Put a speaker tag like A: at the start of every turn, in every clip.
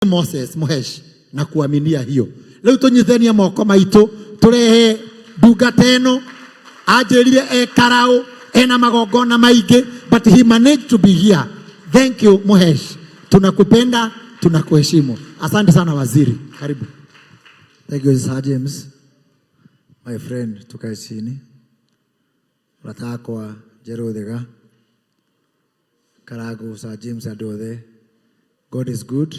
A: Moses Muhesh na kuaminia hiyo. Rĩu tũnyitithanie moko maitũ tũrehe ndungata ĩno anjĩrire e karau ena magongona maingĩ, but he managed to be here. Thank you Muhesh, tunakupenda, tunakuheshimu. Asante sana waziri, karibu.
B: Thank you, Sir James. My friend, tukae chini. Mũrata wakwa Njerũ Thega, Karangũ, Sir James, andũ othe. God is good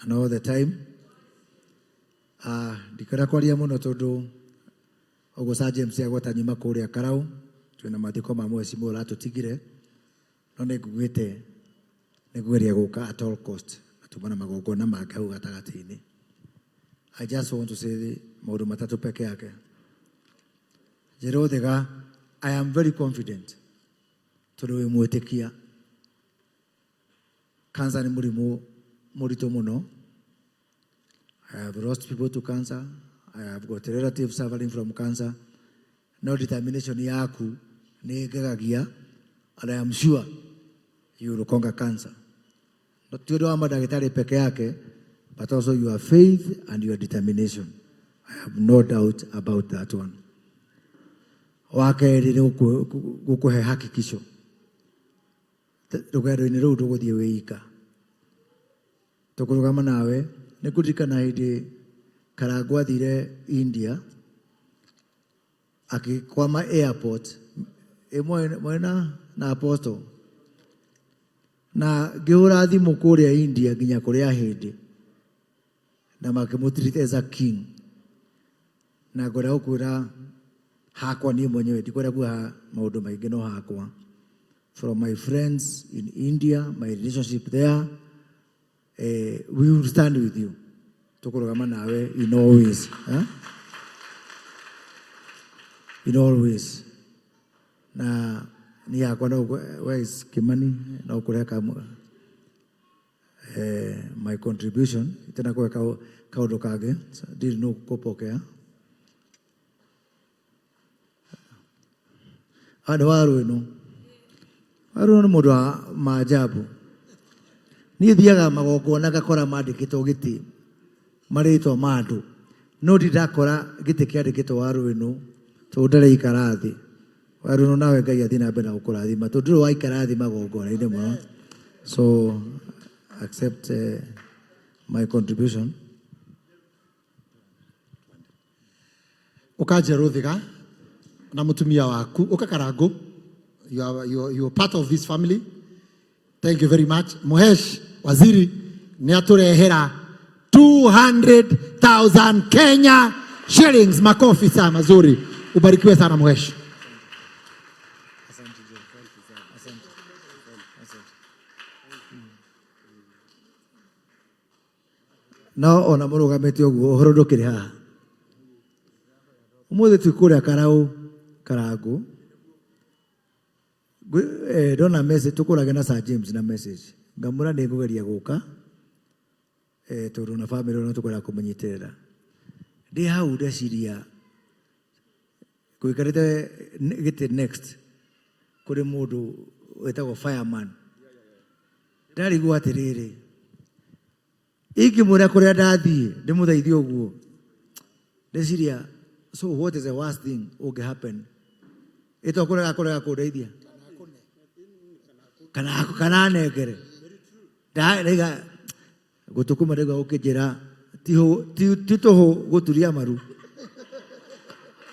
B: and all the time. Ndikwenda kwaria mũno tondũ ũguo Sir James agweta nyuma kũrĩa Karau, twĩna mathiko ma mheshimiwa ũratũtigire, no nĩ ngugĩte nĩ ngũgeria gũka at all cost na tuma na magongona mangĩ hau gatagatĩ-inĩ. I just want to say maũndũ matatũ peke yake. Njerũ Thega, I am very confident tondũ wĩ mwĩtĩkia. Cancer nĩ mũrimũ mũritũ mũno. I have lost people to cancer. I have got relatives suffering from cancer. No determination yaku nĩ ĩngegagia and I am sure you will conquer cancer. Not ti ũndũ wa mandagĩtarĩ peke yake, but also your faith and your determination. I have no doubt about that one. Wa kerĩ nĩ gũkũhe hakikisho rũgendo-inĩ rũu ndũgũthiĩ wĩ ika, tũkũrũgama nawe. Nĩ kũririkana hĩndĩ Karangũ athire India akĩkwama airport ĩ mwena na Apostle, na ngĩhũra thimũ kũrĩa India nginya kũrĩa Ahĩndĩ na makĩmũ treat as a king. Na ngwenda gũkwĩra hakwa niĩ mwenyewe, ndikwenda kuga maũndũ maingĩ, no hakwa, from my friends in India, my relationship there, we will stand with you. Tũkũrũgama nawe in all ways, eh? In all ways. Na niĩ hakwa no, where is Kimani, no kũreka my contribution tena kwe kaũndũ kangĩ ndiri no kũpokea andũ wa rwĩno. Waru ĩno nĩ mũndũ wa maajabu. Niĩ thiaga magongona ngakora mandĩkĩtwo gĩtĩ marĩtwa ma andũ, no ndirĩ ndakora gĩtĩ kĩandĩkĩtwo waru ĩno tondũ ndaraikara thĩ. Waru ĩno, nawe Ngai athiĩ na mbere na gũkũrathima tondũ ndũrĩ waikara thĩ magongona-inĩ mũno. So accept my contribution.
A: Ũka Njerũ Thiga na mũtumia waku, ũka Karangũ. You are part of this family. Thank you very much. Muhesh waziri nĩ atũrehera 200,000 Kenya shillings. Makofi sana mazuri. Ubarikiwe sana, Muhesh.
B: Asante, Joe. Asante. Asante. No ona mũrũgamĩte ũguo, ũhoro ndũkĩrĩ haha. Ũmũthĩ twĩ kũrĩa Karau, Karangũ. Ndona message tũkũrage na Sir James na message ngamwĩra nĩ ngũgeria gũka tondũ na family no tũkwenda kũmũnyitĩrĩra. Ndĩ hau ndeciria ngũikarĩte gĩtĩ next kũrĩ mũndũ wĩtagwo fireman, ndarigwo atĩrĩrĩ, ingĩmwĩra kũrĩa ndathiĩ ndĩmũteithie ũguo, ndeciria, so what is the worst thing ũngĩ happen? Ĩto kũrega kũndeithia kana anengere. Ndaiga gũtũ kũmwe, ndaigua gũkĩnjĩra ti tũhũ gũturia maru.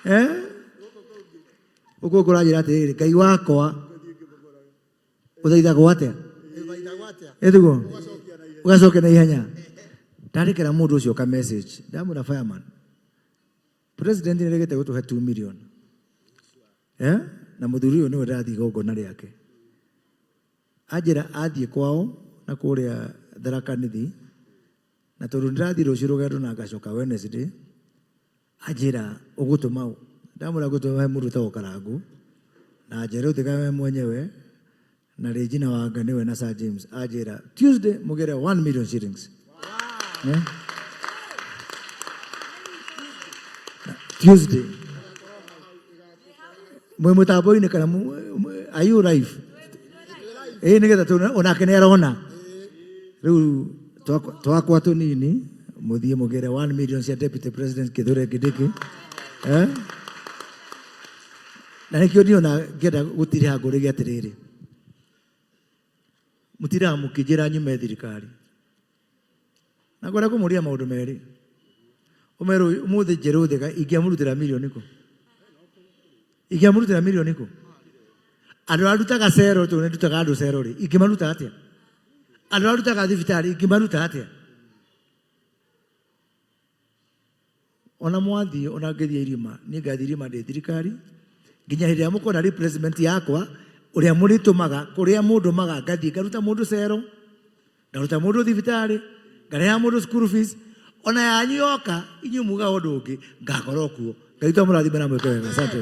B: Eh? Ũguo kũranjĩra atĩrĩrĩ, Ngai wakwa ũthaithagwo atĩa? Ĩtiguo ũgacokia na ihenya. Ndandĩkĩra mũndũ ũcio ka message, ndamwĩra, "Fireman, president nĩ rĩgĩte gũtũhe 2 million, eh? Na mũthuri ũyũ nĩwe ndĩrathiĩ igongona rĩake." Anjĩra athiĩ kwao na kũrĩa Tharaka Nithi, na tondũ ndĩrathiĩ rũciũ rũgendo na ngacoka Wednesday, anjĩra, "Ũgũtũma ũ?" Ndamwĩra, "Ngũtũma he mũndũ wĩtagwo Karangũ na Njerũ Thiga we mwenyewe na Regina Wanga nĩwe na Sir James." Anjĩra, "Tuesday mũgĩre 1 million shillings." Eh? Tuesday mwĩ mũtambo-inĩ kana are you live? Ĩĩ, nĩgetha onake nĩ arona rĩu. Twakwa tũnini mũthiĩ mũgĩre 1 million cia Deputy President Kithure Kindiki, eh? Na nĩkĩo niĩ ona ngĩenda gũtiriha ngũrĩgie atĩrĩrĩ, mũtiraga mũkĩnjĩra nyume thirikari na ngwenda kũmũria maũndũ merĩ. Ũmerũ ũmũthĩ njerũ thĩga ingĩamũrutĩra mirioni kũ? Ingĩamũrutĩra mirioni kũ? Andũ arĩa ndutaga cero, tondũ nĩ ndutaga andũ cero rĩ, ingĩmaruta atĩa? Andũ arĩa ndutaga thibitarĩ ingĩmaruta atĩa? Ona mwathiĩ, ona ngĩthiĩ irima, niĩ ngathiĩ irima ndĩ thirikari nginya hĩndĩ ĩrĩa mũkona replacement yakwa, ũrĩa mũrĩtũmaga kũrĩa mũndũmaga, ngathiĩ ngaruta mũndũ cero, ngaruta mũndũ thibitarĩ, ngarĩha mũndũ school fees. Ona yanyu yoka, inyuĩ mugaga ũndũ ũngĩ, ngakorwo kuo. Ngai twamũrathime na mwĩke wega. Asante.